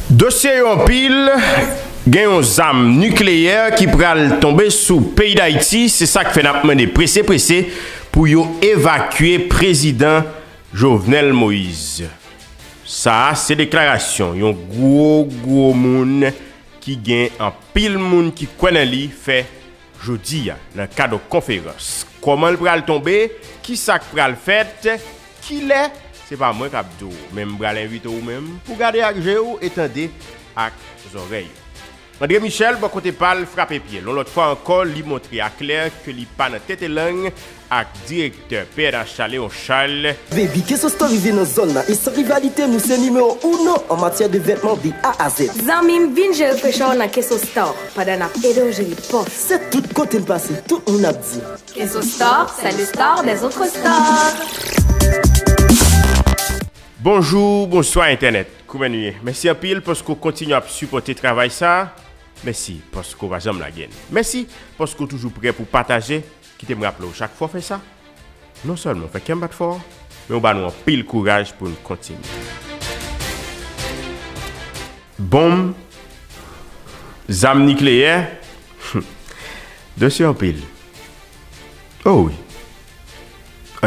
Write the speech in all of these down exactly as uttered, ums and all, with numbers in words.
Dosye yo anpil, gen yon zam nikleyè ki pral tonbe sou peyi Dayiti, se sa k fè n ap mande prese prese pou yo evakye prezidan Jovenel Moïse. Sa a se deklarasyon yon gwo gwo moun ki gen anpil moun ki kwè nan li fè jodi a nan kad yon konferans. Kòman l pral tonbe? Kisa k pral fèt? Kilè? Se pa mwen k ap di w, men m pral envite w menm pou gade ak je w e tande ak zòrèy ou. André Michel, bò kote pa l, frape pye l. Yon lòt fwa ankò, li montre aklè ke li pa nan tete lang ak direktè P N H la, Léon Charles. Baby, Keso Store rive nan zòn nan e san rivalite, nou se nimewo uno an matyè de vètman de A a Z. Zanmi m, vin jere frechè w nan Keso Store pandan n ap ede w jere pòch. Se tout kote n pase, tout moun ap di. Keso Store, c'est le store des autres stores. Bonjou, bonswa entènèt. Kouman nou ye? Mèsi anpil paske w kontinye ap sipòte travay sa a. Mèsi paske w pa janm lage n. Mèsi paske w toujou prè pou pataje. Kite m raple w, chak fwa w fè sa, non sèlman w fè kè m bat fò, men w ba nou anpil kouraj pou n kontinye. Bonm, zam nikleyè, dosye anpil. O wi.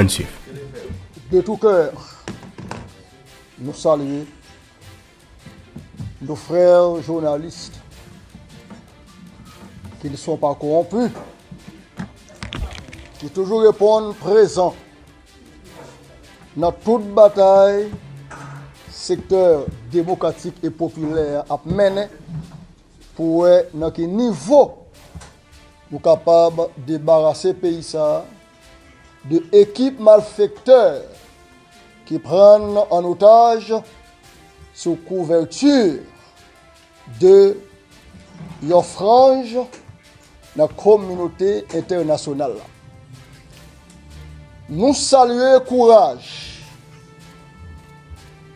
Ann swiv. De tout cœur, nou salye nos frères journalistes qui ne sont pas corrompus, ki toujou reponn prezan nan tout batay sektè demokratik e popilè a ap mennen pou wè nan ki nivo nou kapab debarase peyi sa a de ekip malfektè ki pran n an otaj sou kouvèti de yon franj nan kominote entènasyonal la. Nou salye kouraj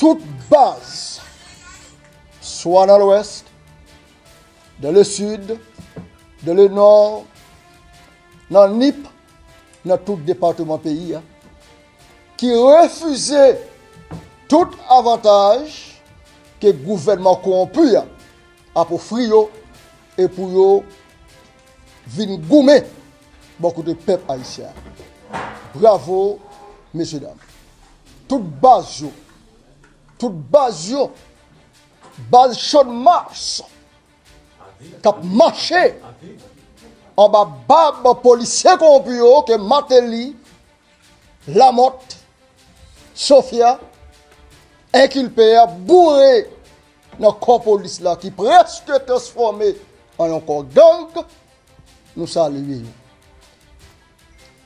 tout baz, swa nan Lwès, dans le Sud, dans le Nò, nan Nip, nan tout depatman peyi a, ki refize tout avantaj ke gouvènman kowonpi a ap ofri yo e pou yo vin goumen bò kote pèp ayisyen an. Bravo, mesye dam. Tout baz yo, tout baz yo, baz Channmas k ap mache anba bab polisye kowonpi yo ke Martelly, Lamothe, Sophia, enkilpe a boure nan kò polis la ki prèske transfòme an yon kò gang, nou salye yo.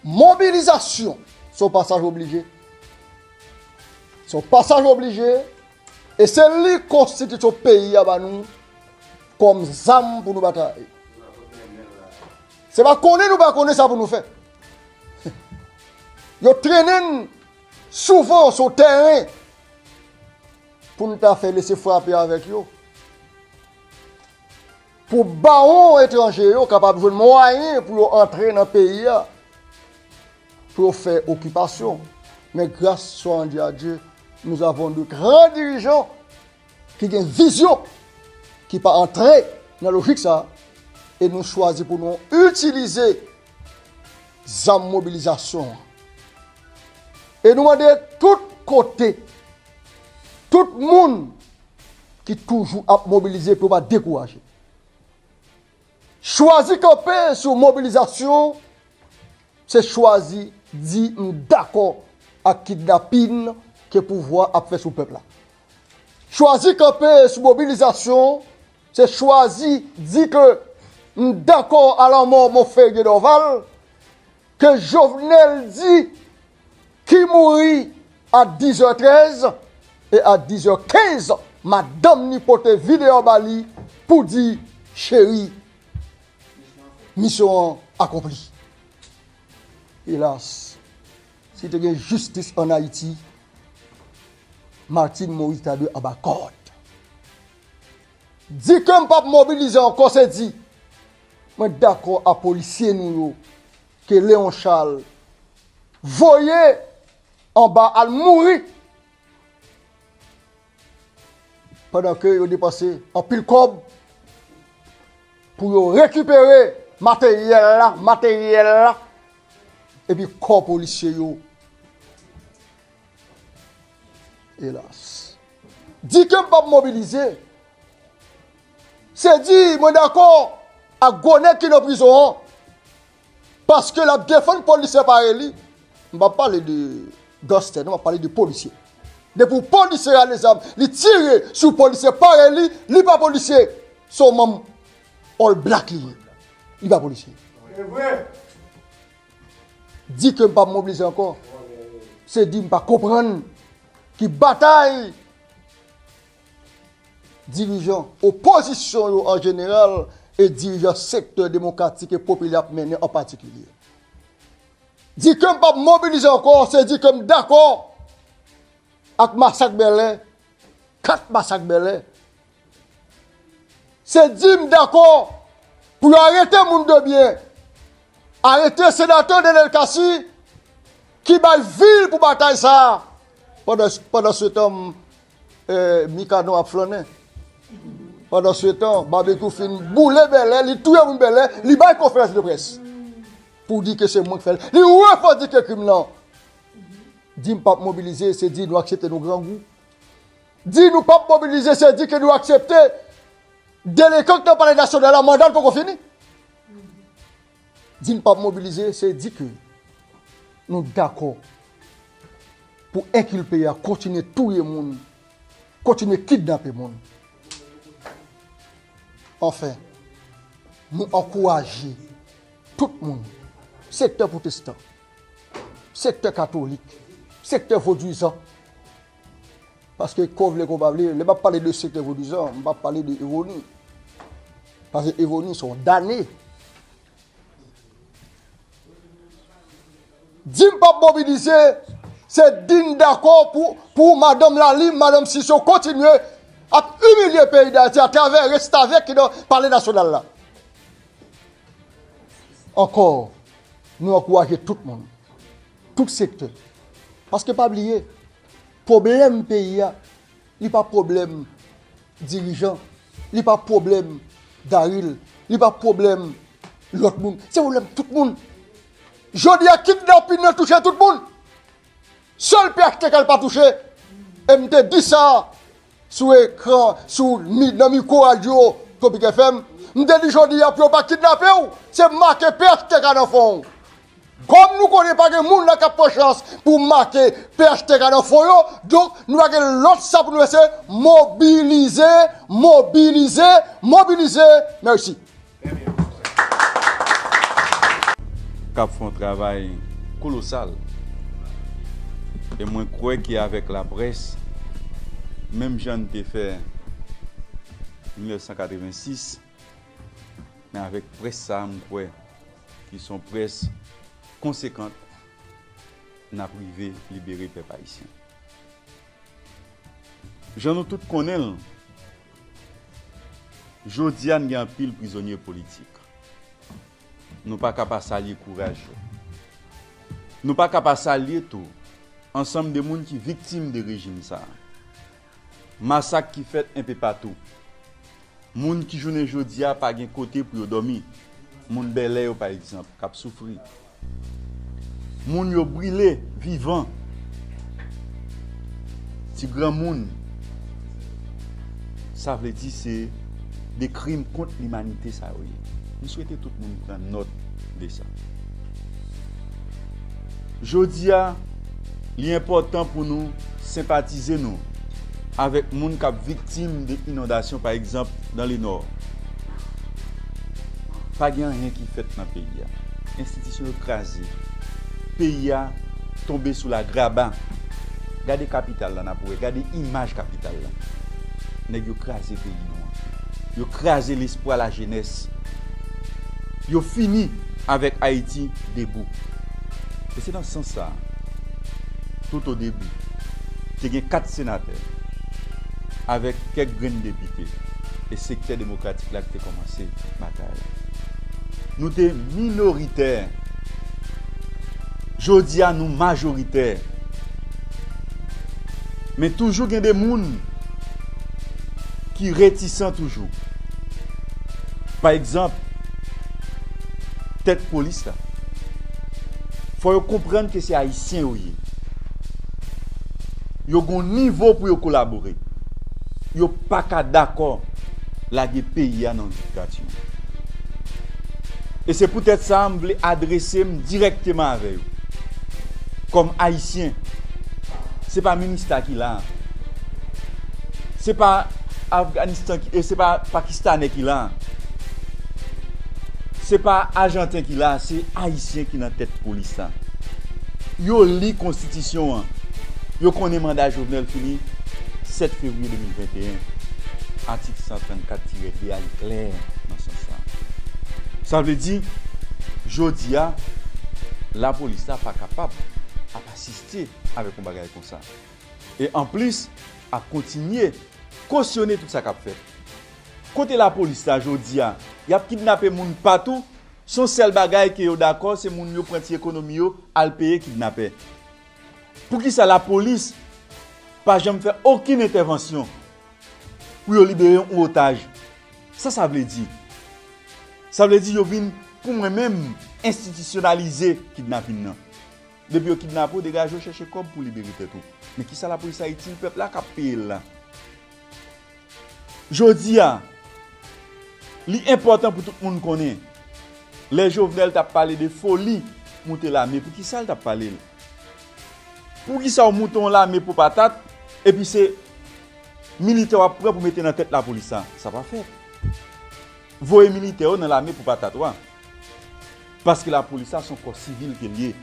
Mobilizasyon se yon pasaj oblije. Se yon pasaj oblije e se li konstitisyon peyi a ba nou kòm zam pou nou batay. Se pa konnen nou pa konnen sa pou nou fè. Yo trennen n souvan sou tèren pou n ta fè lese frape avèk yo. Pou bawon etranje yo kapab jwenn mwayen pou yo antre nan peyi a, pou yo fè okipasyon. Men gras swa Andye a Dye, nous avons de grands dirigeants ki gen vizyon, ki pa antre nan lojik sa a, e nou chwazi pou nou itilize zam mobilizasyon an. E nou mande tout kote, tout moun ki toujou ap mobilize pou yo pa dekouraje. Chwazi kanpe sou mobilizasyon, se chwazi di m dakò ak kidnapin ke pouvwa ap fè sou pèp la. Chwazi kanpe sou mobilizasyon, se chwazi di ke m dakò a lanmò Monferrier Dorval, ke Jovenel di ki mouri a dizè trèz e a dizè kenz, madanm ni pote videyo ba li pou di, cheri, misyon an akonpli. Elas, si te gen jistis ann Ayiti, Martine Moïse ta dwe anba kòd. Di ke m p ap mobilize ankò, se di, mwen dakò a polisye nou yo ke Léon Charles voye anba al mouri. pandan ke yo depanse anpil kòb pou yo rekipere materyèl la, materyèl la, epi kò polisye yo. Elas. Di ke m p ap mobilize, se di mwen dakò ak gwo nèg ki nan prizon an, paske l ap defann polisye parèy li. M p ap pale de gangstè, non, m ap pale de polisye. Depi yon polisye rale zam, li tire sou polisye parèy li, li pa polisye. Se yon manm All Black li ye. Li pa polisye. Di ke m p ap mobilize ankò, se di m pa konprann ki batay dirijan opozisyon yo an jeneral e dirijan sektè demokratik e popilè ap mennen an patikilye. Di ke m p ap mobilize ankò, se di ke m dakò ak masak Bèlè, kat masak Bèlè. Se di m dakò pou yo arete moun de byen, arete senatè Nenel Cassy ki bay vi l pou batay sa a. Pandan, pandan se tan, eh, Mikanon ap flannen. Pandan se tan, Babekyou fin boule Bèlè, li touye moun Bèlè, li bay konferans de près pou di ke se mwen k fè l. Li revandike krim nan. Di m p ap mobilize, se di nou aksepte nou grangou. Di nou p ap mobilize, se di ke nou aksepte delenkan k nan Palè Nasyonal la, manda l poko fini. Di n p ap mobilize, se di ke nou dakò pou enkilpe a kontinye touye moun, kontinye kidnape moun. Anfen, nou ankouraje tout moun, sektè pwotestan, sektè katolik, sektè vodouyizan, paske, ko vle, ko pa vle, lè m ap pale de sektè vodouyizan, m p ap pale de Evoni. Paske Evoni se yon dane. Di m p ap mobilize, se di n dakò pou, pou madanm Lalim, madanm Siso kontinye ap imilye peyi Dayiti atravè restavèk ki nan Palè Nasyonal la. Ankò, nou ankouraje tout moun, tout sektè. Paske pa bliye, pwoblèm peyi a, li pa pwoblèm dirijan, li pa pwoblèm Daril, li pa pwoblèm lòt moun, se pwoblèm tout moun. Jodi a, kidnapin nan touche tout moun. Sèl P H T K l pa touche. E m te di sa sou ekran, sou mi-, nan mikwo radyo Tropik F M. M te di jodi a pou yo pa kidnape w, se make P H T K nan fwon w. Kòm nou konnen pa gen moun nan k ap pran chans pou make P H T K nan fwon yo, donk nou pa gen lòt sa pou nou fè, se mobilize, mobilize, mobilize. Mèsi. K ap fè yon travay kolosal. E mwen kwè ke avèk laprès, menm jan n te fè mil nèf san katrevensis, men avèk près sa a, m kwè ki se yon près konsekan, n ap rive libere pèp ayisyen. Jan nou tout konnen l, jodi a n gen anpil prizonye politik. Nou pa ka pa salye kouraj yo. Nou pa ka pa salye tou ansanm de moun ki viktim de rejim sa a. Masak ki fèt enpe patou. Moun ki jounen jodi a pa gen kote pou yo dòmi. Moun Bèlè yo, pa egzanp, k ap soufri. Moun yo brile vivan. Ti granmoun. Sa vle di se de krim kont limanite sa yo ye. M swete tout moun pran nòt de sa. Jodi a, li enpòtan pou nou senpatize nou avèk moun k ap viktim de inondasyon, pa egzanp, nan Lenò. Pa gen anyen ki fèt nan peyi a. Enstitisyon yo kraze. Peyi a tonbe sou lagraba. Gade kapital la, n ap wè. Gade imaj kapital la. Nèg yo kraze peyi nou an. Yo kraze lespwa lajenès. Yo fini avèk Ayiti debou. E se nan sans sa a, tout o debi, te gen kat senatè avèk kèk grenn depite e sektè demokratik la ki te kòmanse batay la. Nou te minoritè. Jodi a, nou majoritè. Men toujou gen de moun ki retisan toujou. Pa egzanp, tèt polis la. Fò yo konprann ke se Ayisyen yo ye. Yo gon nivo pou yo kolabore. Yo pa ka dakò lage peyi a nan diktati. E se poutèt sa, m vle adrese m dirèkteman avè yo. Kòm Ayisyen, se pa Minista ki la. Se pa Afganistan ki, e se pa Pakistanè ki la. Se pa Ajanten ki la, se Ayisyen ki nan tèt polis la. Yo li konstitisyon an. Yo konnen manda Jovenel fini sèt fevriye de mil venteyen. Atik san trannkat tirè de a, li klè nan sans sa. Sa vle di, jodi a, lapolis la pa kapab ap asiste avèk yon bagay konsa. E anplis, ap kontinye kosyone tout sa k ap fèt. Kote lapolis la jodi a, y ap kidnape moun patou, se yon sèl bagay ke yo dakò, se moun yo pran ti ekonomi yo, al peye kidnapè. Poukisa lapolis pa janm fè okenn entèvansyon pou yo libere yon otaj? Sa sa vle di? Sa vle di yo vin, pou mwen menm, enstitisyonalize kidnapin nan. Depi yo kidnape w, degaje w, chèche kòb pou libere tèt ou. Men kisa lapolis la itil pèp la k ap peye l la? Jodi a, li enpòtan pou tout moun konnen, lè Jovenel t ap pale de foli moute lame, poukisa l t ap pale l? Poukisa w moute yon lame pou patat, epi se militè w ap pran pou mete nan tèt lapolis la? Sa pa fèt. Voye militè yo nan lame pou patat wa. Paske lapolis la se yon kò sivil ke l ye.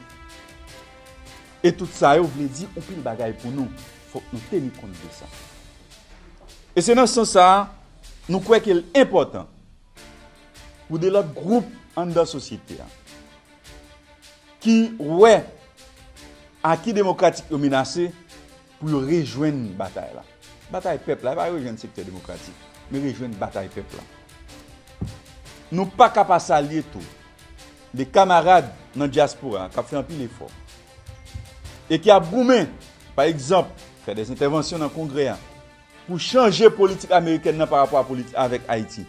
E tout sa yo vle di anpil bagay pou nou. Fòk nou teni kont de sa. E se nan sans sa a, nou kwè ke l enpòtan pou de lòt gwoup anndan sosyete a ki wè aki demokratik yo menase pou yo rejwenn batay la. Batay pèp la, e pa rejwenn sektè demokratik, men rejwenn batay pèp la. Nou pa ka pa salye tou de kamarad nan dyaspora k ap fè anpil efò e ki ap goumen, pa egzanp, fè de entèvansyon nan Kongrè a, pou chanje politik amerikèn nan pa rapò a politik avèk Ayiti.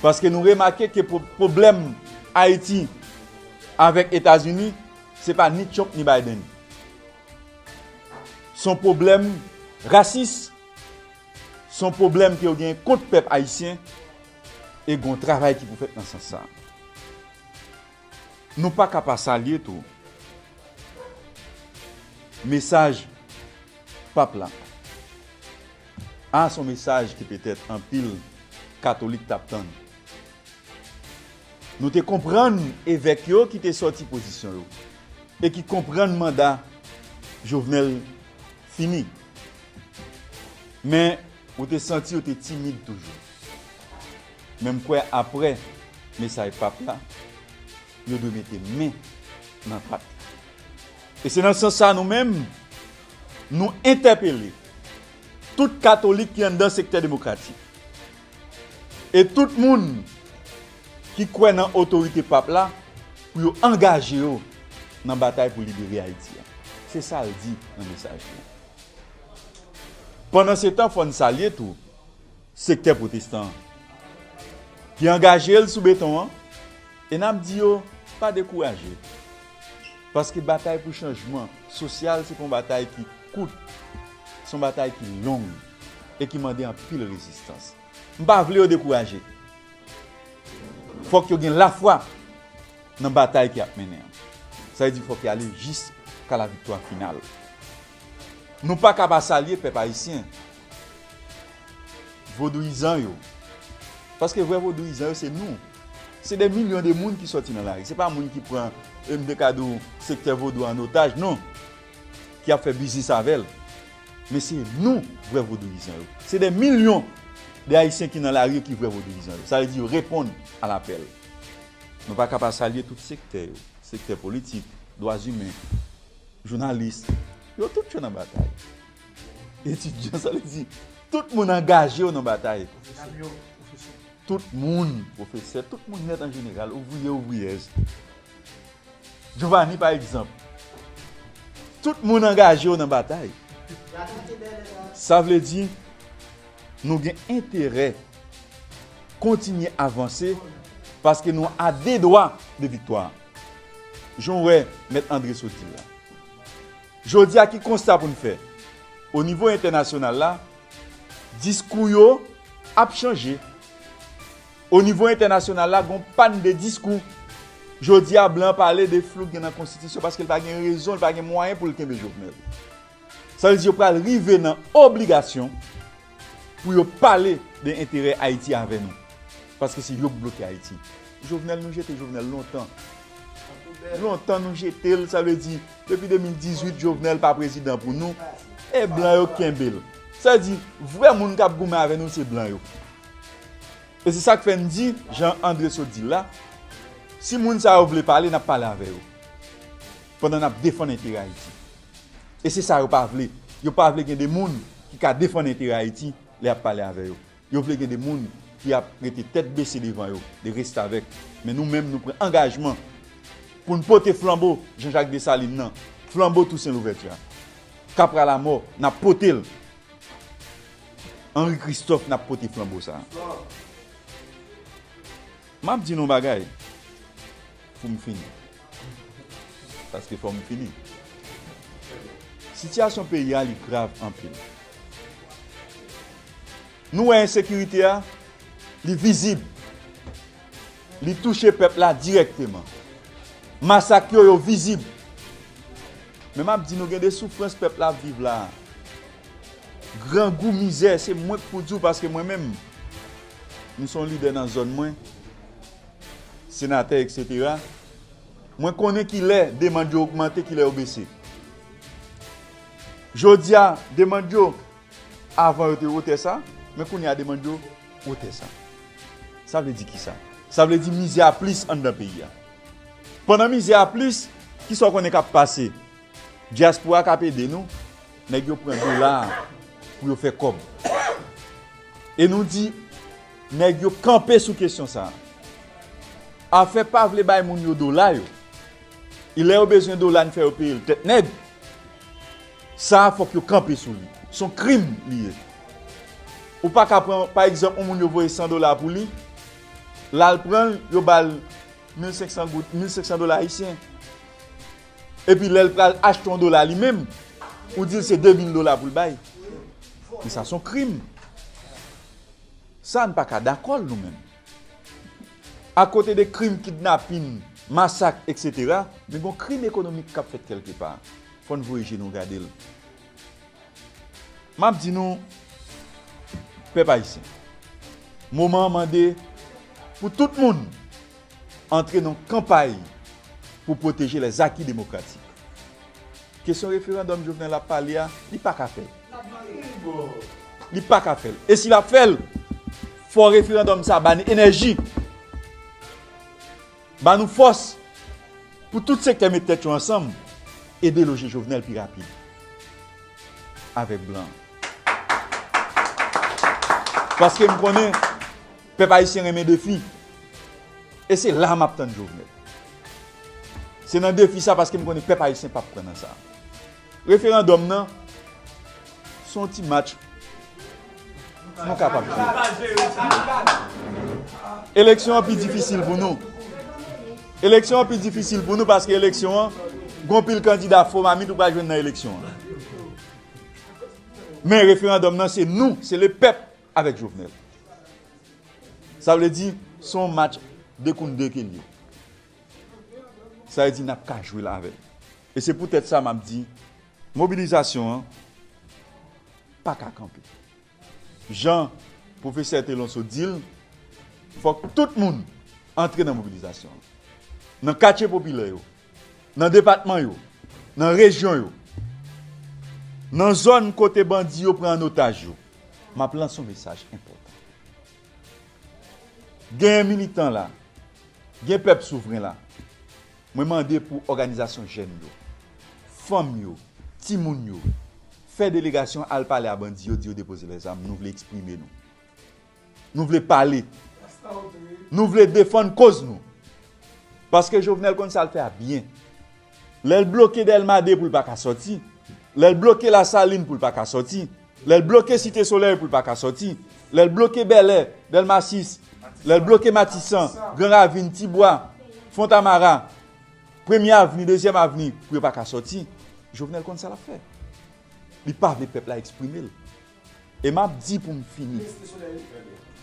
Paske nou remake ke pwo-, pwoblèm Ayiti avèk Etazini, se pa ni Trump ni Biden. Se yon pwoblèm rasis, se yon pwoblèm ke yo gen kont pèp ayisyen, e gon travay ki pou fèt nan sans sa. Nou pa ka pa salye tou mesaj pap la. A, se yon mesaj ki petèt anpil katolik t ap tann. Nou te konprann evèk yo ki te sòti pozisyon yo e ki konprann manda Jovenel fini. Men, ou te santi yo te timid toujou. Men m kwè aprè mesaj pap la, yo dwe mete men nan pat. E se nan sans sa nou menm, nou entèpele tout katolik ki anndan sektè demokratik e tout moun ki kwè nan otorite pap la pou yo angaje yo nan batay pou libere Ayiti a. Se sa l di nan mesaj li. Pandansetan, fò n salye tou sektè pwotestan an ki angaje l sou beton an, e n ap di yo pa dekouraje. Paske batay pou chanjman sosyal se pa yon batay ki kout, se yon batay ki long e ki mande anpil rezistans. M pa vle yo dekouraje. Fòk yo gen lafwa nan batay ki ap mennen an. Sa vle di fòk y ale jiska laviktwa final. Nou pa ka pa salye pèp ayisyen, vodouyizan yo. Paske vrè vodouyizan yo se nou. Se de milyon de moun ki sòti nan lari. Se pa moun ki pran, e m te ka di w, sektè vodou an otaj, non. Ki ap fè biznis avè l. Men se nou, vrè vodouyizan yo. Se de milyon de Ayisyen ki nan lari yo ki vrè vodouyizan yo. Sa vle di yo reponn a lapèl. Nou pa ka pa salye tout sektè yo, sektè politik, dwa imen, jounalis, yo tout yo nan batay. Etidyan, sa vle di, tout moun angaje yo nan batay. Tout moun, pwofesè, tout moun nèt an jeneral, ouvriye, ouvriyèz. Giovanni, pa egzanp. Tout moun angaje yo nan batay. Sa vle di, Nou gen enterè kontinye avanse paske nou a de dwa de viktwa. Jan w wè Mèt André sot di l la. Jodi a, ki konsta pou n fè? O nivo entènasyonal la, diskou yo ap chanje. O nivo entènasyonal la, gon pàn de diskou. Jodi a, blan pale de flou k gen nan konstitisyon paske l pa gen rezon, l pa gen mwayen pou l kenbe Jovenel. Sa vle di yo pral rive nan obligasyon pou yo pale de enterè Ayiti avè nou. Paske se yo k bloke Ayiti. Jovenel, nou jete Jovenel lontan. Lontan nou jete l, sa vle di, depi de mil dizuit, Jovenel pa prezidan pou nou. E blan yo kenbe l. Sa vle di, vrè moun k ap goumen avè nou, se blan yo. E se sa k fè n di, jan André sot di l la, si moun sa yo vle pale, n ap pale avè yo. Pandan n ap defann enterè Ayiti. E se sa yo pa vle. Yo pa vle gen de moun ki ka defann enterè Ayiti lè y ap pale avè yo. Yo vle gen de moun ki ap rete tèt bese devan yo, de restavèk. Men nou menm, nou pran angajman pou n pote flanbo Jean Jacques Dessalines nan, flanbo Toussaint Louverture a. K ap pral a mò, n ap pote l. Henri Christophe, n ap pote flanbo sa a. M ap di nou yon bagay pou m fini. Paske fò m fini. Sitiyasyon peyi a, li grav anpil. Nou wè ensekirite a, li vizib. Li touche pèp la dirèkteman. Masak yo, yo vizib. Men m ap di nou, gen de soufrans pèp la ap viv la. Grangou, mizè, se mwen k pou di w, paske mwen menm, m se yon lidè nan zòn mwen, senatè, etsetera. Mwen konnen kilè demann yo ogmante, kilè yo bese. Jodi a, demann yo, avan yo te wotè sa, men kounye a demann yo wotè sa. Sa vle di kisa? Sa vle di mizè a plis anndan peyi a. Pandan mizè a plis, kisa w konnen k ap pase? Dyaspora k ap ede nou, nèg yo pran dola pou yo fè kòb. E nou di, nèg yo kanpe sou kesyon sa a. Afè pa vle bay moun yo dola yo. E lè yo bezwen dola, n fè yo peye l tèt nèg. Sa a, fòk yo kanpe sou li. Se yon krim li ye. Ou pa ka pran, pa egzanp, yon moun yo voye san dola pou li, l al pran l, yo ba l mil senk san goud, mil senk san dola ayisyen. Epi lè l pral achte yon dola li menm, ou di l se de mil dola pou l bay. Men sa se yon krim. Sa n pa ka dakò l nou menm. Akote de krim kidnapin, masak, etsetera, men gon krim ekonomik k ap fèt kèlkepa. Fò n voye je nou gade l. M ap di nou, pèp ayisyen, moman an mande pou tout moun antre nan kanpay pou pwoteje lèzaki demokratik. Kesyon referandòm Jovenel ap pale a, li pa ka fè l. Li pa ka fè l. E si l ap fè l, fò referandòm sa ba n enèji, ba nou fòs pou tout sektè met tèt yo ansanm e deloje Jovenel pi rapid avèk blan. Paske m konnen pèp ayisyen renmen defi. E se la m ap tann Jovenel. Se nan defi sa, paske m konnen pèp ayisyen p ap pran nan sa. Referandòm nan, se yon ti match nou kapab jwe. Eleksyon an pi difisil pou nou. Eleksyon an pi difisil pou nou paske eleksyon an, gon pil kandida fo mamit ou pral jwenn nan eleksyon an. Men referandòm nan, se nou, se le pèp avèk Jovenel. Sa vle di, se yon match de kont de ke l ye. Sa vle di, n ap ka jwe l avè l. E se poutèt sa m ap di, mobilizasyon an pa ka kanpe. Jan pwofesè Telonso di l, fòk tout moun antre nan mobilizasyon an. Nan katye popilè yo, nan depatman yo, nan rejyon yo, nan zòn kote bandi yo pran an otaj yo. M ap lanse yon mesaj enpòtan. Gen militan la, gen pèp souvren la. Mwen mande pou òganizasyon jèn yo, fanm yo, timoun yo, fè delegasyon al pale a bandi yo, di yo depoze lèzam, nou vle eksprime nou. Nou vle pale. Nou vle defann koz nou. Paske Jovenel konn sa l fè a byen. Lè l bloke Dèlma de pou l pa ka sòti, lè l bloke Lasalin pou l pa ka sòti, lè l bloke Site Solèy pou l pa ka sòti, Lè l bloke Bèlè, Dèlma sis, lè l bloke Matisan, Gran Ravin, Tibwa, Fontamara, Premye Avni, Dezyèm Avni, pou yo pa ka sòti. Jovenel konn sa l ap fè. Li pa vle pèp la eksprime l. E m ap di pou m fini.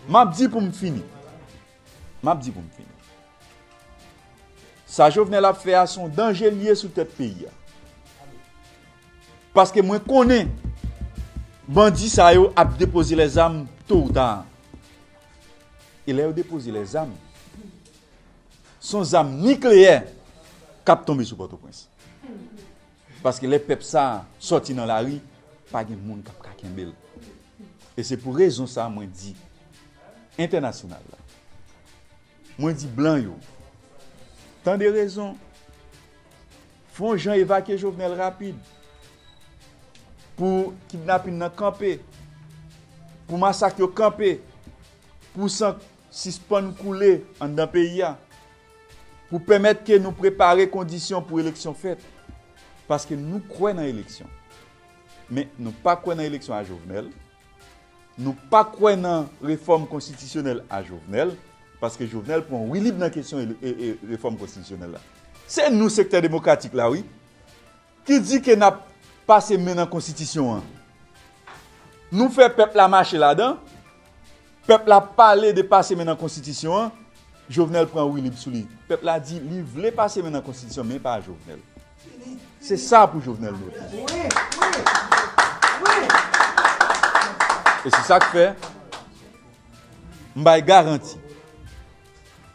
M ap di pou m fini. M ap di pou m fini. Sa Jovenel ap fè a, se yon danje li ye sou tèt peyi a. Paske mwen konnen bandi sa yo ap depoze lèzam to ou ta. E lè yo depoze lèzam, se yon zam nikleyè k ap tonbe sou Pòtoprens. Paske lè pèp sa a sòti nan lari, pa gen moun k ap ka kenbe l. E se pou rezon sa a mwen di entènasyonal la, mwen di blan yo, tande rezon, fè yon jan evakye Jovenel rapid, pou kidnapin nan kanpe, pou masak yo kanpe, pou san sispann koule anndan peyi a, pou pèmèt ke nou prepare kondisyon pou eleksyon fèt. Paske nou kwè nan eleksyon. Men nou pa kwè nan eleksyon a Jovenel. Nou pa kwè nan refòm konstitisyonèl a Jovenel. Paske Jovenel pran wilib nan kesyon ele- e- e- refòm konstitisyonèl la. Se nou, sektè demokratik la, wi, ki di ke n ap pase men nan konstitisyon an. Nou fè pèp la mache ladan. Pèp la pale de pase men nan konstitisyon an. Jovenel pran wilib sou li. Pèp la di li vle pase men nan konstitisyon, men pa Jovenel. Se sa pou Jovenel noti. E se sa k fè, m bay garanti,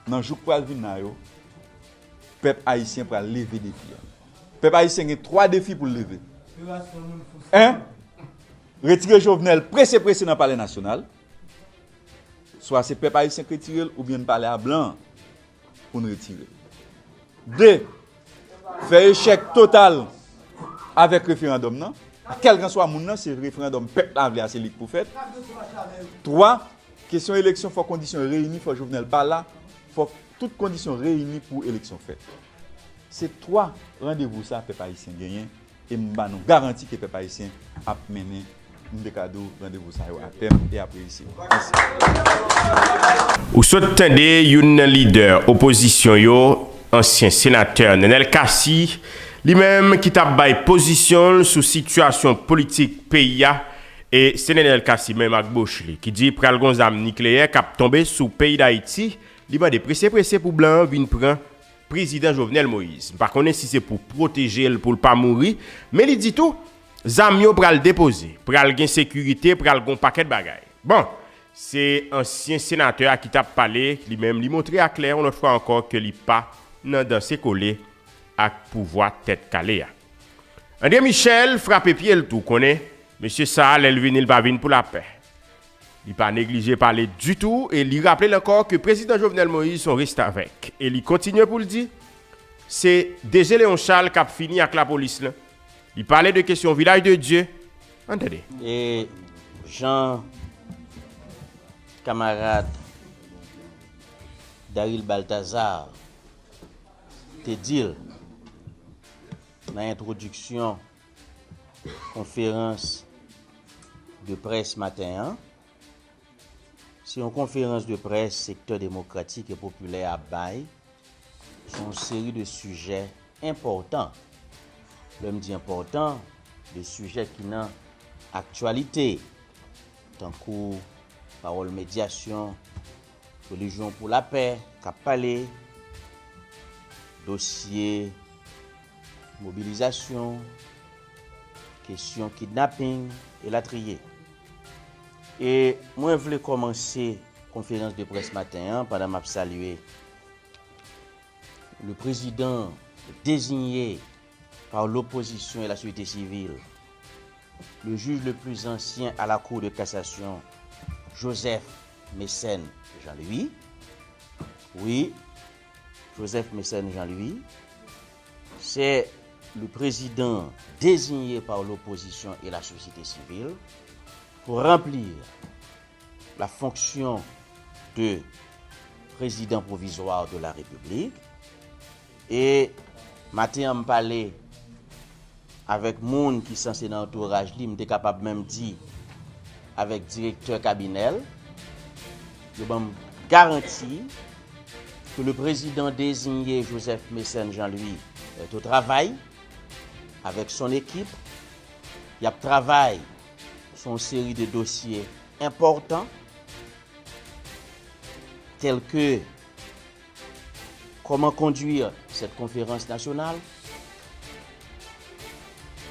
nan jou k pral vin la yo, pèp ayisyen pral leve defi a. Pèp ayisyen gen twa defi pou l leve. En, retire Jovenel prese prese nan Palè Nasyonal. Swa se pèp ayisyen k retire l, oubyen n pale a blan an pou n retire l. De, fè echèk total avèk referandòm nan. Kèlkanswa moun nan, se referandòm pèp la vle a, se li k pou fèt. Twa, kesyon eleksyon, fò kondisyon yo reyini, fò Jovenel pa la, fò tout kondisyon reyini pou eleksyon fèt. Se twa randevou sa pèp ayisyen genyen, e m ba nou garanti ke pèp ayisyen ap mennen, m te ka di w, randevou sa yo a tèm e ap reyisi. Mèsi. Ou sot tande youn nan lidè opozisyon yo, ansyen senatè Nenel Cassy, li menm ki t ap bay pozisyon l sou sitiyasyon politik peyi a, e se Nenel Cassy menm ak bouch li ki di pral gon zam nikleyè k ap tonbe sou peyi Dayiti, li mande prese prese pou blan an vin pran Prezidan Jovenel Moïse. M pa konnen si se pou pwoteje l pou l pa mouri, men li di tou, zam yo pral depoze, pral gen sekirite, pral gon pakèt bagay. Bon, se ansyen senatè a ki t ap pale, li menm li montre aklè yon lòt fwa ankò ke li pa nan danse kole ak pouvwa tèt kale a. André Michel frape pye l tou, konnen mesye sa a, lè l vini, l pa vin pou lapè. Li pa neglije pale ditou e li raple l ankò ke Prezidan Jovenel Moïse se yon restavèk. E li kontinye pou l di, se D G Léon Charles k ap fini ak lapolis lan. Li pale de kesyon Vilaj de Dye. Ann tande. E jan kamarad Daryl Balthazar te di l nan entwodiksyon konferans de près maten an, se yon konferans de près sektè demokratik e popilè ap bay sou yon seri de sijè enpòtan. Lè m di enpòtan, de sijè ki nan aktyalite, tankou pawòl medyasyon, relijyon pou lapè k ap pale, dosye mobilizasyon, kesyon kidnaping, elatriye. E mwen vle kòmanse konferans de près maten an pandan m ap salye le président désigné par l'opposition et la société civile, le juge le plus ancien à la Cour de cassation, Joseph Mécène Jean-Louis. Oui, Joseph Mécène Jean-Louis, c'est le président désigné par l'opposition et la société civile pour remplir la fonction de président provisoire de la République. E maten an, m pale avèk moun ki sanse nan antouraj li, m te kapab menm di avèk direktè kabinè l, yo ban m garanti ke le président désigné Joseph Mécène Jean-Louis est au travail avec son équipe. Y ap travay sou yon seri de dosye enpòtan, tèl ke comment conduire cette conférence nationale,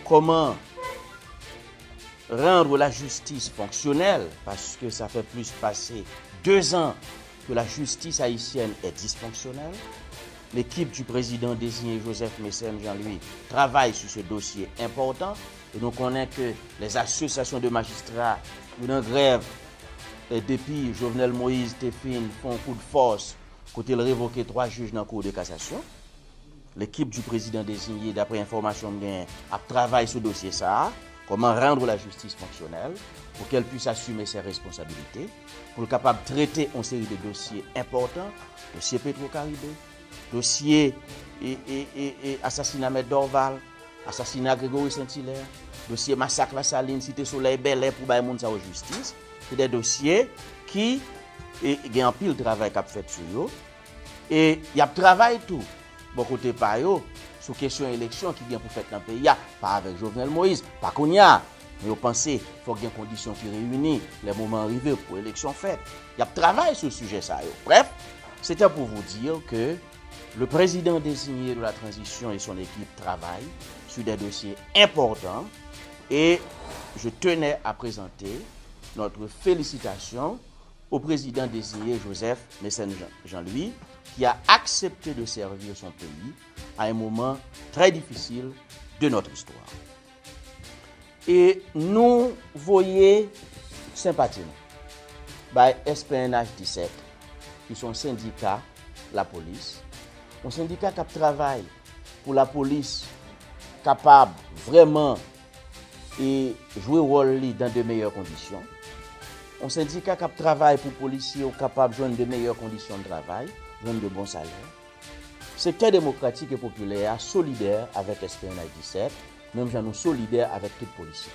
comment rendre la justice fonctionnelle, parce que ça fait plus passer deux ans que la justice haïtienne est dysfonctionnelle. L'équipe du président désigné Joseph Mécène Jean-Louis travaille sur ce dossier important et nous connaissons que les associations de magistrats sont en grève, eh, depuis Jovenel Moïse te fin fè yon coup de force kote l revoke twa jij nan Cour de cassation. L'équipe du président désigné, d'après information m genyen, ap travay sou dosye sa a, comment rendre la justice fonctionnelle, pour qu'elle puisse assumer ses responsabilités, pour l kapab trete yon seri de dosye enpòtan, dosye Petro Caribe, dosye e, e, e, e, asasina Mèt Dorval, asasina Gregory Saint-Hilaire, dosye masak Lasalin, Site Solèy, Bèlè, pou bay moun sa yo jistis. Se de dosye ki e, gen anpil travay k ap fèt sou yo. E y ap travay tou, bò kote pa yo, sou kesyon eleksyon ki gen pou fèt nan peyi a, pa avèk Jovenel Moïse, pa kounye a. Men yo panse fòk gen kondisyon ki reyini, lè moman an rive pou eleksyon fèt. Y ap travay sou sijè sa yo. Bref, c'était pour vous dire que le président désigné de la transition et son équipe travaillent sur des dossiers importants et je tenais à présenter notre félicitation au président désigné Joseph Mécène Jean- Jean-Louis, qui a accepté de servir son pays à un moment très difficile de notre histoire. E nou voye senpati nou bay S P N H disèt, ki se yon sendika lapolis, yon sendika k ap travay pou lapolis kapab vrèman e jwe wòl li dans de meilleures conditions. Yon sendika k ap travay pou polisye yo kapab jwenn de meilleures conditions de travail, jwenn de bons salaires. Sektè Demokratik e Popilè a solidè avèk S P N H disèt, menm jan nou solidè avèk tout polisye.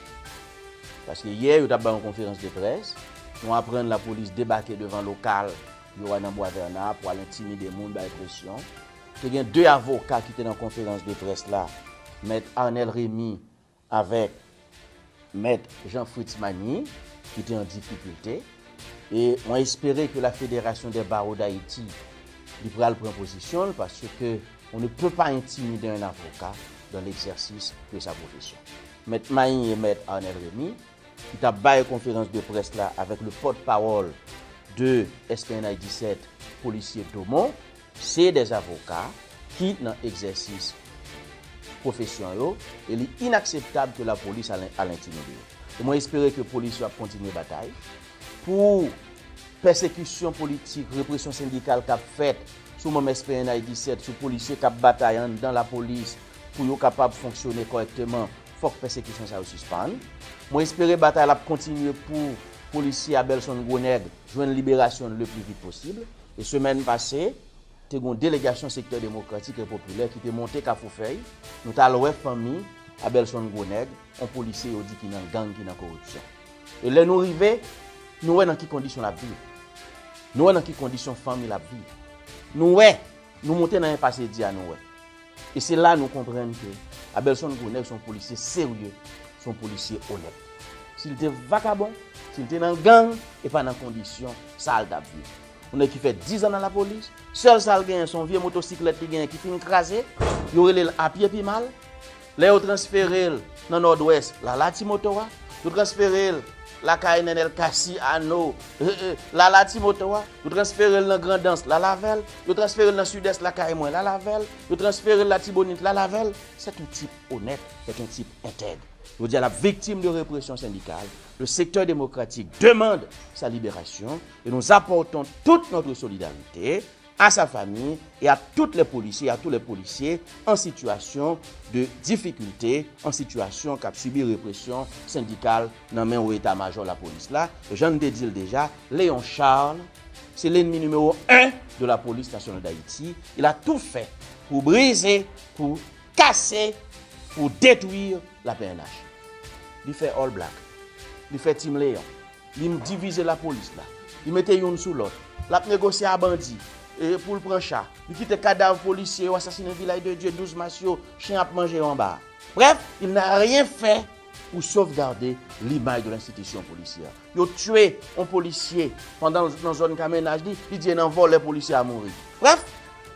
Paske yè, yo t ap bay yon konferans de près, nou aprann lapolis debake devan lokal yo a nan Bwa Vèna pou al entimide moun, bay presyon. Te gen de avoka ki te nan konferans de près la, Mèt Arnel Remy avèk Mèt Jean Fritz Magny, ki te an difikilte. E mwen espere ke la Fédération des Barreaux d'Haïti, li pral pran pozisyon l, paske on ne peut pas intimider un avocat dans l'exercice de sa profession. Mèt Magny e Mèt Arnel Remy, ki t ap bay konferans de près la avèk le porte-parole de S P N H disèt, polisye Domon, se de avoka ki nan egzèsis pwofesyon yo, e li inakseptab ke lapolis al, al entimide yo. E mwen espere ke polis yo ap kontinye batay pou pèsekisyon politik, represyon sendikal k ap fèt sou manm S P N H disèt, sou polisye k ap batay anndan lapolis pou yo kapab fonksyone kòrèkteman, fòk pèsekisyon sa yo sispann. Mwen espere batay la ap kontinye pou polisye Abelson Gronèg jwenn liberasyon l le pli vit posib. E semèn pase, te gen yon delegasyon Sektè Demokratik e Popilè ki te monte Kafou Fèy. Nou t al wè fanmi Abelson Gronèg, yon polisye yo di ki nan gang, ki nan koripsyon. E lè nou rive, nou wè nan ki kondisyon l ap viv. Nou wè nan ki kondisyon fanmi l ap viv. Nou wè, nou monte nan enpas edi a, nou wè. E se la nou konprann ke Abelson Gronèg se yon polisye serye, se yon polisye onèt. Si l te vakabon, si l te nan gang, e pa nan kondisyon sa l t ap viv. Yon nèg ki fè diz an nan lapolis, sèl sa l genyen se yon vye motosiklèt li genyen ki fin kraze, yo rele l apye pi mal. Lè yo transfere l nan Nòdwès, l al a ti moto a. Yo transfere l lakay Nènèl Kasi Ano, l al a ti moto a. Yo transfere l nan Grandans, l al avè l. Yo transfere l nan Sidès lakay mwen, l al avè l. Yo transfere l Latibonit, l al avè l. C'est un type honnête, c'est un type intègre. Jodi a, l ap viktim de represyon sendikal. Le secteur démocratique demande sa liberasyon et nous apportons toute notre solidarité à sa famille et à tous les policiers, à tous les policiers en situation de difficulté, en situation k ap sibi represyon sendikal nan men wo eta majò lapolis la. Jan n te di l deja, Léon Charles se lennmi nimewo en de la police nationale d'Haïti. Il a tout fait pour briser, pour casser, pour détruire la P N H. Li fè All Black, li fè Team Léon, li divize lapolis la, Li mete youn sou lòt. L ap negosye a bandi, e, pou l pran cha. Li kite kadav polisye yo asasinen Vilaj de Dye, Douz Mas yo, chen ap manje yo anba a. Bref, il n'a rien fait pour sauvegarder l'image de l'institution policière. Yo tchwe yon polisye pandan l nan zòn kamennaj li, li di e nan vòlè polisye a mouri. Bref,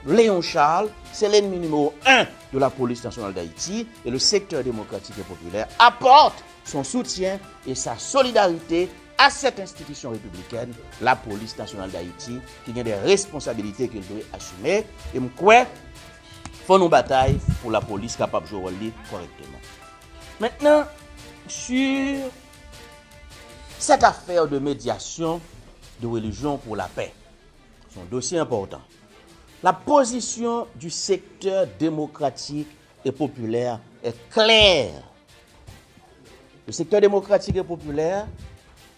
Léon Charles, c'est l'ennemi numéro un de la police nationale d'Haïti et le secteur démocratique et populaire apporte son soutien et sa solidarité à cette institution républicaine, la police nationale d'Haïti, ki gen de responsabilite ke l dwe asime. E m kwè, fò nou batay pou lapolis kapab jwe wòl li kòrèkteman. Maintenant, sur cette affaire de médiation de Religion pour la Paix, c'est un dossier important. La position du secteur démocratique et populaire est claire. Le secteur démocratique et populaire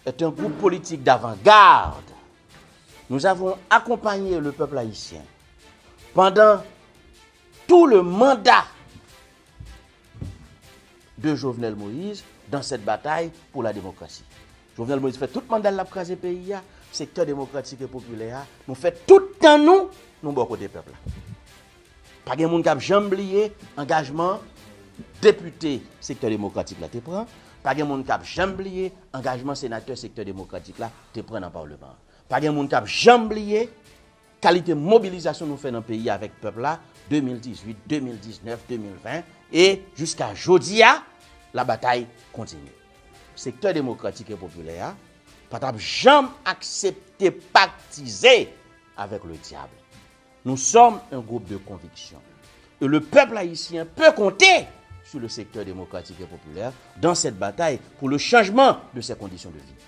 est un groupe politique d'avant-garde. Nous avons accompagné le peuple haïtien pendant tout le mandat de Jovenel Moïse dans cette bataille pour la démocratie. Jovenel Moïse fè tout manda l ap kraze peyi a, sektè demokratik e popilè a, nou fè tout tan nou, nou bò kote pèp la. Pa gen moun k ap janm bliye angajman depite sektè demokratik la te pran, pa gen moun k ap janm bliye angajman senatè sektè demokratik la te pran nan palman an. Pa gen moun k ap janm bliye kalite mobilizasyon nou fè nan peyi a avèk pèp la, de mil dizuit, de mil diznèf, de mil ven, e jiska jodi a, labatay kontinye. Sektè demokratik e popilè a pa t ap janm aksepte paktize avec le diable. Nous sommes un groupe de conviction. Et le peuple haïtien peut compter sur le secteur démocratique et populaire dans cette bataille pour le changement de ses conditions de vie.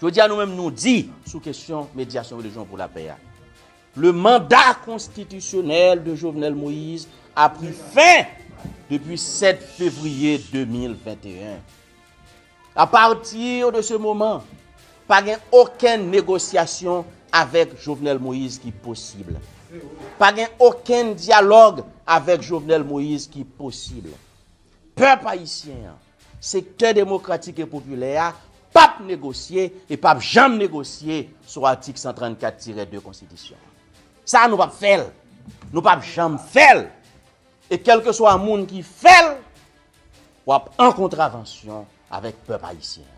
Jodi a, nou menm, nou di sou kesyon medyasyon Religion pour la Paix a. Le mandat constitutionnel de Jovenel Moïse a pris fin depuis sept février deux mille vingt et un. À partir de ce moment, pa gen okenn negosyasyon avèk Jovenel Moïse ki posib. Pa gen okenn dyalòg avèk Jovenel Moïse ki posib. Pèp ayisyen an, sektè demokratik e popilè a, p ap negosye e p ap janm negosye sou atik san trannkat tirè de konstitisyon an. Sa a, nou p ap fè l. Nou p ap janm fè l. E kèlkeswa moun ki fè l, w ap an kontravansyon avèk pèp ayisyen an.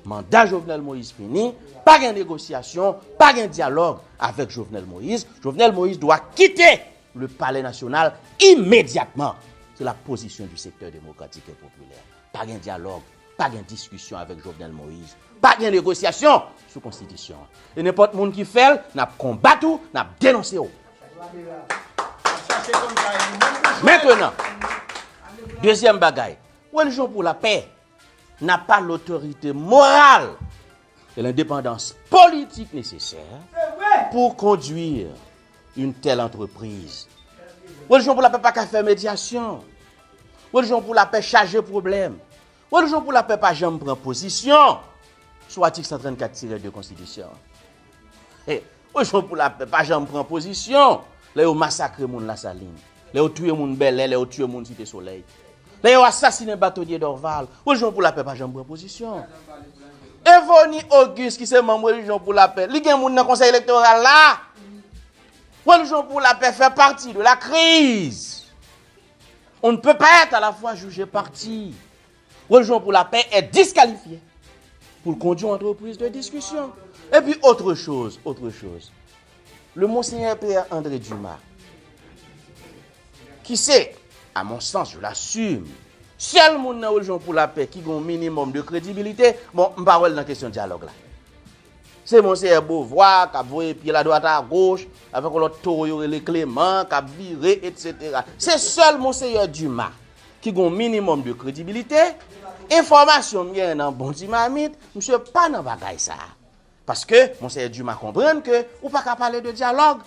Manda Jovenel Moïse fini, pa gen negosyasyon, pa gen dyalòg avèk Jovenel Moïse. Jovenel Moïse dwa kite le palais national immédiatement. C'est la position du secteur démocratique et populaire. Pa gen dyalòg, pa gen diskisyon avèk Jovenel Moïse. Pa gen negosyasyon sou konstitisyon an. E nenpòt moun ki fè l, n ap konbat ou, n ap denonse w. Mentnan, dezyèm bagay, Religion pour la Paix n'a pas l'autorité morale et l'indépendance politique nécessaire pour conduire une telle entreprise. Religion pour la Paix pa ka fè medyasyon. Religion pour la Paix chaje pwoblèm. Religion pour la Paix pa janm pran pozisyon sou atik san trannkat tirè de konstitisyon an. Religion pour la Paix pa janm pran pozisyon lè yo masakre moun Lasalin, lè yo touye moun Bèlè, lè yo touye moun Site Solèy, lè yo asasinen Batonye Dorval. Religion pour la Paix pa janm pran pozisyon. Evony Auguste, ki se manm Religion pour la Paix, li gen moun nan Konsèy Elektoral la. Religion pour la Paix fait partie de la crise. On ne peut pas être à la fois juge et partie. Religion pour la Paix est disqualifiée pour conduire une entreprise de discussion. Et puis, autre chose, autre chose. Le Monseigneur Pierre André Dumas, ki se, à mon sens, je l'assume, sèl moun nan Religion pour la Paix ki gen yon minimòm de kredibilite, bon, m pa wè l nan kesyon dyalòg la. Se Monseyè Beauvoir k ap voye pye l adwat agoch, avèk yon lòt towo yo rele Clément, k ap vire, etsetera. Se sèl Monseyè Dumas ki gen yon minimòm de kredibilite. Enfòmasyon m genyen nan Bon Ti Mamit, misye pa nan bagay sa a. Paske Monseyè Dumas konprann ke ou pa ka pale de dyalòg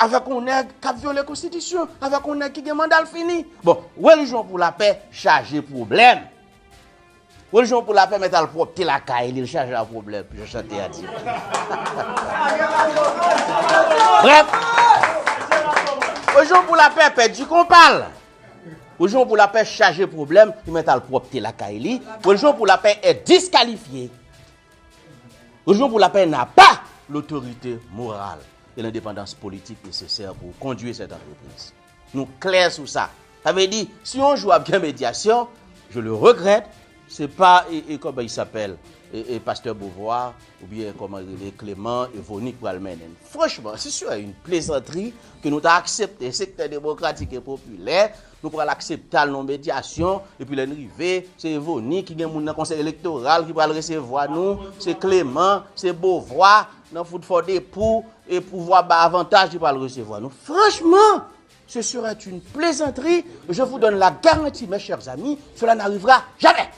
avèk yon nèg k ap vyole konstitisyon, avèk yon nèg ki gen manda l fini. Bon, Religion pour la Paix chaje pwoblèm. Religion pour la Paix mèt al pwòpte lakay li, l chaje a pwoblèm, jan chante a di. Brèf, Religion pour la Paix pèdi konpa l. Religion pour la Paix chaje pwoblèm, li mèt al pwòpte lakay li. Religion pour la Paix est disqualifiée. Religion pour la Paix n'a pas l'autorité morale et l'indépendance politique nécessaire pour conduire cette entreprise. Nou klè sou sa. Sa vle di, si yon jou ap gen medyasyon, je le regrette, se pa, e, e, comment il s'appelle, e, e, pastè Beauvoir, oubyen kòman rele, Clément Evonik pral mennen. Franchman, ce serait une plaisanterie ke nou ta aksepte, sektè demokratik e popilè, nou pral aksepte al nan medyasyon, epi lè n rive, se Evonik ki gen moun nan konsèy elektoral ki pral resevwa nou, se Clément, se Beauvoir, nan Food for the Poor, e pouvwa ba avantaj ki pral resevwa nou. Franchman, ce serait une plaisanterie. Je vous donne la garantie, mes chers amis, cela n'arrivera jamais.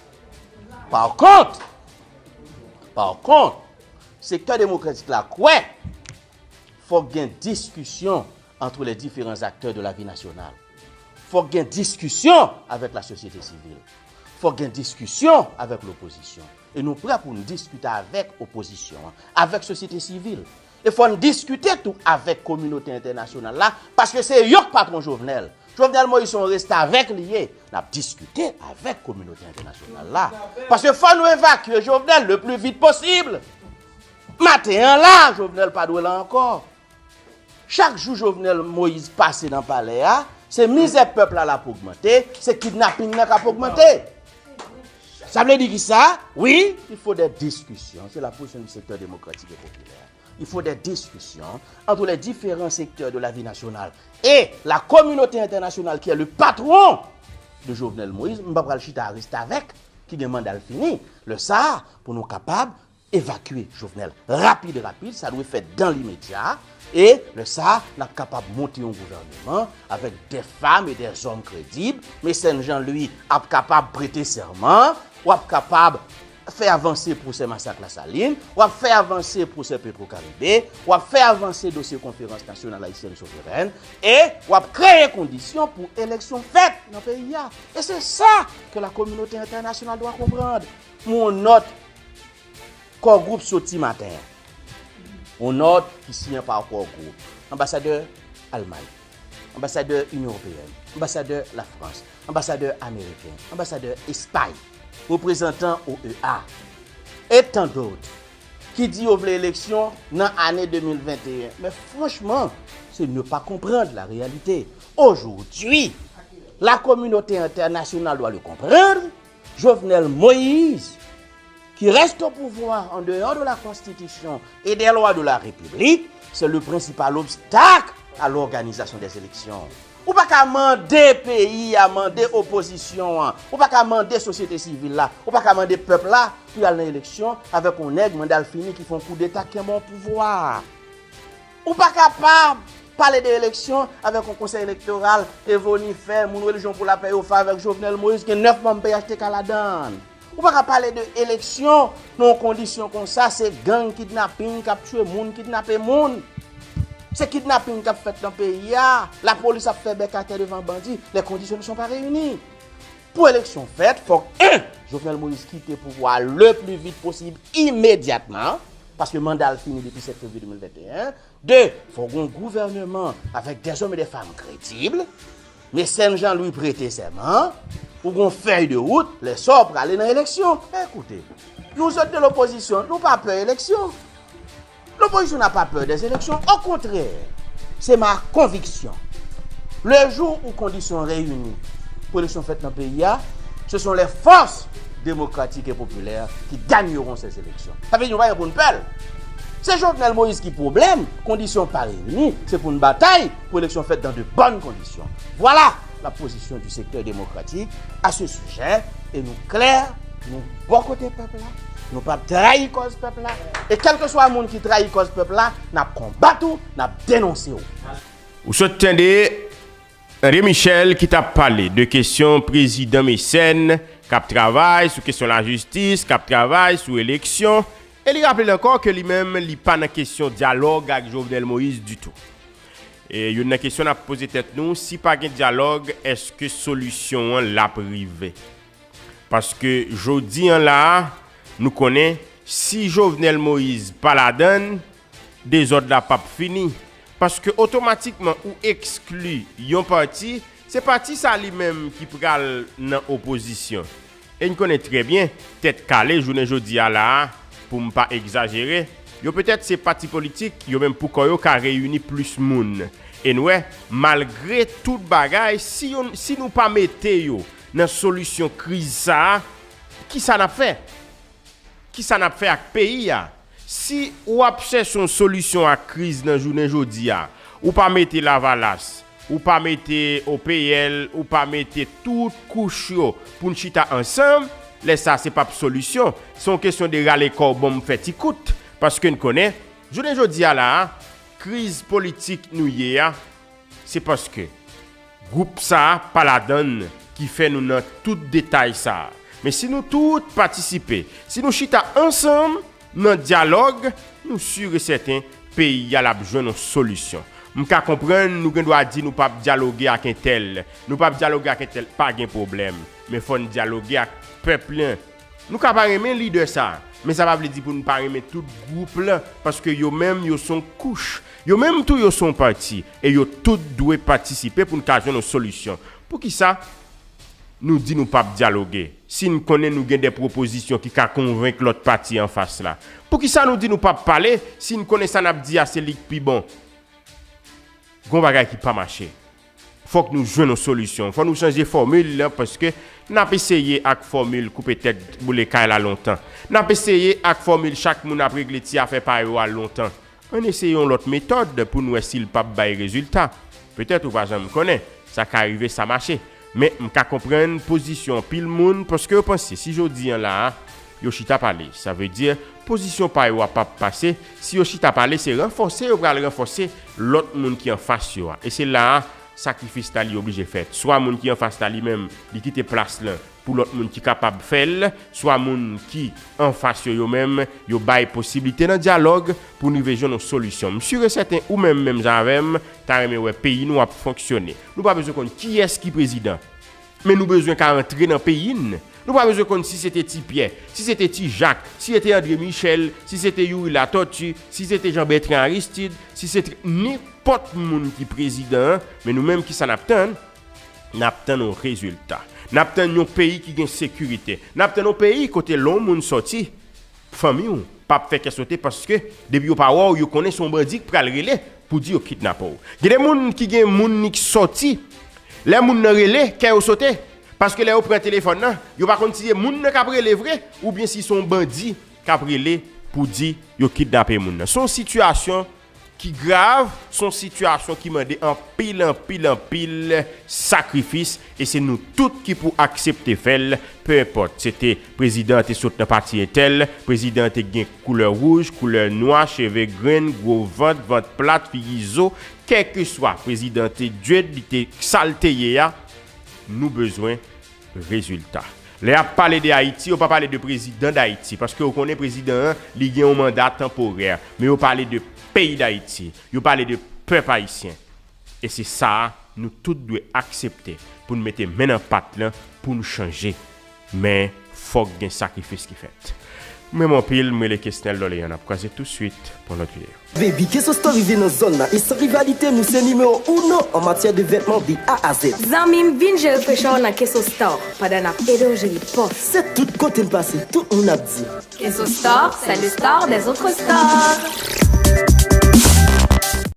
Par contre, par contre, sektè demokratik la kwè fòk gen diskisyon entre les différents acteurs de la vie nationale. Fòk gen diskisyon avèk lasosyete sivil. Fòk gen diskisyon avèk lopozisyon. E nou prè pou n diskite avèk opozisyon an, avèk sosyete sivil. E fò n diskite tou avèk kominote entènasyonal la, paske se yo k patwon Jovenel. Jovenel Moïse se yon restavèk li ye. N ap diskite avèk kominote entènasyonal la. Paske fò nou evakye Jovenel le plus vite possible. Maten an la, Jovenel pa dwe la ankò. Chak jou Jovenel Moïse pase nan palè a, se mizè pèp la l ap ogmante, se kidnaping nan k ap ogmante. Sa vle di ki sa? Wi, il faut des discussions. C'est la position du secteur démocratique et populaire. Il faut des discussions entre les différents secteurs de la vie nationale et la communauté internationale qui est le patron de Jovenel Moïse. M pa pral chita restavèk ki gen manda l fini. Lè sa a, pou nou kapab evakye Jovenel rapid, rapid, sa dwe fèt dan limedya. E lè sa a, n ap kapab monte yon gouvèneman avèk des femmes et des hommes crédibles. Mécène Jean Louis ap kapab prete sèman, w ap kapab fè avanse pwosè masak Lasalin, w ap fè avanse pwosè Petro Caribe, w ap fè avanse dosye Konferans Nasyonal Ayisyèn Souveren, e w ap kreye kondisyon pou eleksyon fèt nan peyi a. E se sa ke la communauté internationale doit comprendre. Yon nòt Core Group soti maten an. Yon nòt ki siyen pa Core Group. Anbasadè Almay, anbasadè Inyon Ewopeyèn, anbasadè Lafrans, anbasadè ameriken, anbasadè Espay, reprezantan O E A, et tant d'autres, ki di yo vle eleksyon nan ane de mil venteyen. Men franchman, c'est ne pas comprendre la réalité. Aujourd'hui, la communauté internationale doit le comprendre, Jovenel Moïse, qui reste au pouvoir en dehors de la Constitution et des lois de la République, c'est le principal obstacle à l'organisation des élections. Ou pa ka mande peyi a, mande opozisyon an, ou pa ka mande sosyete sivil la, ou pa ka mande pèp la pou y al nan eleksyon avèk yon nèg manda l fini ki fè yon koudeta kenbe yon pouvwa. Ou pa kapab pale de eleksyon avèk yon konsèy elektoral, Evoni fè, moun Religion pour la Paix yo fè avèk Jovenel Moïse, gen nèf manm P H T K ladan l. Ou pa ka pale de eleksyon nan yon kondisyon konsa, se gang, kidnaping k ap tchwe moun, kidnape moun. Se kidnaping k ap fèt nan peyi a, lapolis ap fè bèk atè devan bandi, les conditions ne sont pas réunies. Pou eleksyon fèt, fòk, en, Jovenel Moïse kite pouvwa a le plus vite possible, imedyatman, paske manda l fini depi sèt fevriye de mil venteyen. De, fòk gen yon gouvèneman avèk des hommes et des femmes crédibles. Mécène Jean Louis prete sèman, ou gen yon fèy de wout, lè sa w prale nan eleksyon. Ekoute, nou zòt de lopozisyon, nou pa pè eleksyon. L'opposition n'a pas peur des élections. Au contraire, c'est ma conviction. Le jour où conditions réunies pou eleksyon fèt nan peyi a, ce sont les forces démocratiques et populaires qui gagneront ces élections. Sa vle di nou pa gen pou n pè l. Se Jovenel Moïse ki pwoblèm, kondisyon pa reyini, se pou n batay pou eleksyon fèt dans de bonnes conditions. Voilà la position du secteur démocratique à ce sujet, e nou klè, nou bò kote pèp la, nou p ap trayi kòz pèp la, e kèlkeswa moun ki trayi kòz pèp la, n ap konbat ou, n ap denonse w. Ou sot tande André Michel ki t ap pale de kesyon prezidan Mécène k ap travay sou kesyon lajistis, k ap travay sou eleksyon, e li raple l ankò ke li menm, li pa nan kesyon dyalòg ak Jovenel Moïse ditou. E youn nan kesyon n ap poze tèt nou, si pa gen dyalòg, èske solisyon an l ap rive? Paske jodi an la a, nou konnen si Jovenel Moïse pa ladann, dezòd la p ap fini. Paske otomatikman ou ekskli yon pati, se pati sa li menm ki pral nan opozisyon. E n konnen trè byen, Tèt Kale, jounen jodi a la a, pou m pa egzajere, yo petèt se pati politik, yo menm pou kò yo ka reyini plis moun. E n wè, malgre tout bagay, si yo, si nou pa mete yo nan solisyon kriz sa a, kisa n ap fè? Kisa n ap fè ak peyi a? Si w ap chèche yon solisyon ak kriz nan jounen jodi a, ou pa mete Lavalas, ou pa mete O P L, ou pa mete tout kouch yo pou n chita ansanm, lè sa a se p ap solisyon. Se yon kesyon de rale kò w ban m fè ti kout. Paske n konnen, jounen jodi a la a, kriz politik nou ye a, se paske gwoup sa a pa ladan l ki fè nou nan tout detay sa a. Men si nou tout patisipe, si nou chita ansanm nan dyalòg, nou si e sèten peyi a l ap jwenn yon solisyon. M ka konprann nou gen dwa di nou p ap dyaloge ak entèl, nou p ap dyaloge ak entèl, pa gen pwoblèm. Men fò n dyaloge ak pèp lan. Nou ka pa renmen lidè sa, men sa pa vle di pou n pa renmen tout gwoup lan, paske yo menm yo se yon kouch, yo menm tou yo se yon pati, e yo tout dwe patisipe pou n ka jwenn yon solisyon. Poukisa nou di nou p ap dyaloge, si n konnen nou gen de pwopozisyon ki ka konvenk lòt pati anfas la? Poukisa nou di nou p ap pale, si n konnen sa n ap di a se li k pi bon? Gon bagay ki pa mache. Fòk nou jwenn yon solisyon. Fò nou chanje fòmil lan, paske n ap eseye ak fòmil koupe tèt boule kay la lontan. N ap eseye ak fòmil chak moun ap regle ti afè pa yo a lontan. Ann eseye yon lòt metòd pou n wè si l p ap bay rezilta. Petèt ou pa janm konnen, sa ka rive sa mache. Men m ka konprann pozisyon anpil moun, paske yo panse si jodi a la a, yo chita pale, sa vle di pozisyon pa yo a p ap pase. Si yo chita pale, se ranfòse yo pral ranfòse lòt moun ki anfas yo a. E se la a sakrifis la li oblije fèt. Swa moun ki anfas la li menm, li kite plas lan pou lòt moun ki kapab fè l, swa moun ki anfas yo, yo menm, yo bay posiblite nan dyalòg pou n rive jwenn yon solisyon. M si e sèten ou menm, menm jan avè m, ta renmen wè peyi nou ap fonksyone. Nou pa bezwen konn kiyès ki prezidan. Men nou bezwen ka antre nan peyi n. Nou pa bezwen konn si se te Ti Pyè, si se te Ti Jak, si se te André Michel, si se te Youri Latortue, si se te Jean Bertrand Aristide, si se te nenpòt moun ki prezidan an, men nou menm kisa n ap tann? N ap tann yon rezilta. N ap tann yon peyi ki gen sekirite. N ap tann yon peyi kote lè yon moun sòti, fanmi w p ap fè kè sote paske depi yo pa wè w, yo konnen se yon bandi k pral rele pou di yo kidnape w. Gen de moun ki gen moun ni k sòti, lè moun nan rele, kè yo sote. Paske lè yo pran telefòn nan, yo pa konn si se moun nan k ap rele vre, oubyen si se yon bandi k ap rele pou di yo kidnape moun nan. Se yon sitiyasyon ki grav, se yon sitiyasyon ki mande anpil, anpil, anpil sakrifis, e se nou tout ki pou aksepte fè l, pe enpòt. Se te prezidan an te sot nan pati entèl, prezidan an te gen koulè wouj, koulè nwa, cheve grenn, gwo vant, vant plat, figi zo, kèlkeswa prezidan an te djed, li te sa l te ye a, nou bezwen rezilta. Lè y ap pale de Ayiti, yo pa pale de prezidan Dayiti, paske yo konnen prezidan an, li gen yon manda tanporè, men yo pale de peyi Dayiti, yo pale de pèp ayisyen. E se sa a nou tout dwe aksepte pou n mete men nan pat lan pou n chanje. Men fòk gen sakrifis ki fèt. M renmen w anpil, m rele Kesnel Doléan, n ap kwaze touswit pou yon lòt videyo. Baby, Keso Store rive nan zòn nan e san rivalite nou se nimewo uno an matyè de vètman de A a Z. Zanmi m, vin jere frechè w nan Keso Store pandan n ap ede w jere pòch. Se tout kote n pase, tout moun ap di. Keso Store, c'est le store des autres stores.